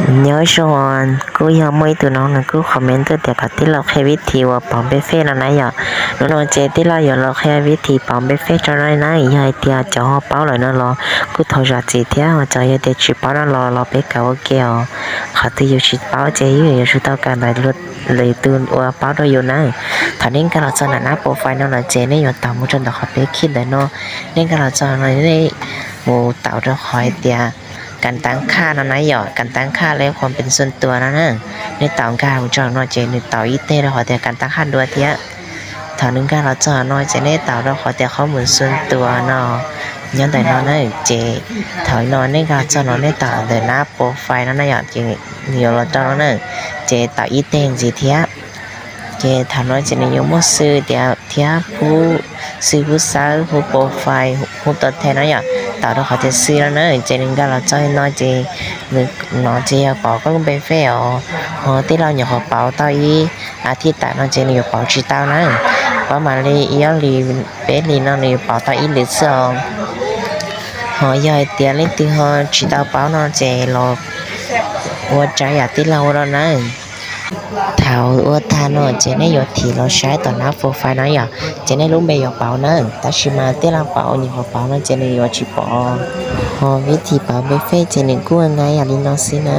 Nyob zoo, kuj yog muaj ib tug no nws kuj comment tuaj tias kom tij laug qhia vib thib uas pauv npe fej no na yom. Hnub no ces tij laug yuav los qhia vib thib pauv npe fej rau no na. Yog hais tias cov ho paub lawm no los kuj thov zam txim thiab, ho cov yog tias tsis paub no los los peb kawm ua ke os. Qhov twg yus tsis paub ces yus yuav tsum tau kawm ntawm lwm tus uas paub rau yus na. Thaum nej nkag los txog ntawm nab profile no lawm ces nej yuav taus mus rau ntawm qhov peb khij ntawm no. Nej nkag los txog no nej mus taus rau qhov hais tias kas tav khaj no na yom, kas tav khaj li qhov pes xun tuas no na. Nej taus nkag mus txog no ces nws taus ib teg rau qhov tias kas tav khaj dua thiab. Thaum nws nkag los txog no ces nej taus rau qhov tias qhov mus xun tuas no nyob ntawm no na. Ces thaum no nej nkag los txog no nej taus ntawm nab profile no na yom, ces nws yuav los rau no na. Ces taus ib teg ntxiv thiab. Ces thaum no ces nws yuav muaj xwb tias thiab, hu xwb, hu xawb, hu profile, hu tuas thej no yom, taus rau qhov tias xwb no na. Ces nws nkag los txog no ces nws no ces yog pauv koj lub npe fej os. Ho tij laug nyuam qhuav pauv tau ib as thiv tas no ces nws yuav pauv tsis tau na. Pauv mam li ib ob hlis peb hlis no nws yuav pauv tau ib lwm xwb os. Ho yog hais tias leej twg ho tsis tau pauv no ces los ua raws yam tij laug ua no na. Thaum ua tag no ces nej yuav thim los saib tom nab profile no yom, ces nej lub npe yuav pauv na. Tab sis mas tij laug pauv nyuam qhuav pauv no ces nws yuav tsis pom. Ho vib thib pauv npe fej ces nws kuj nqa yam li no xwb na.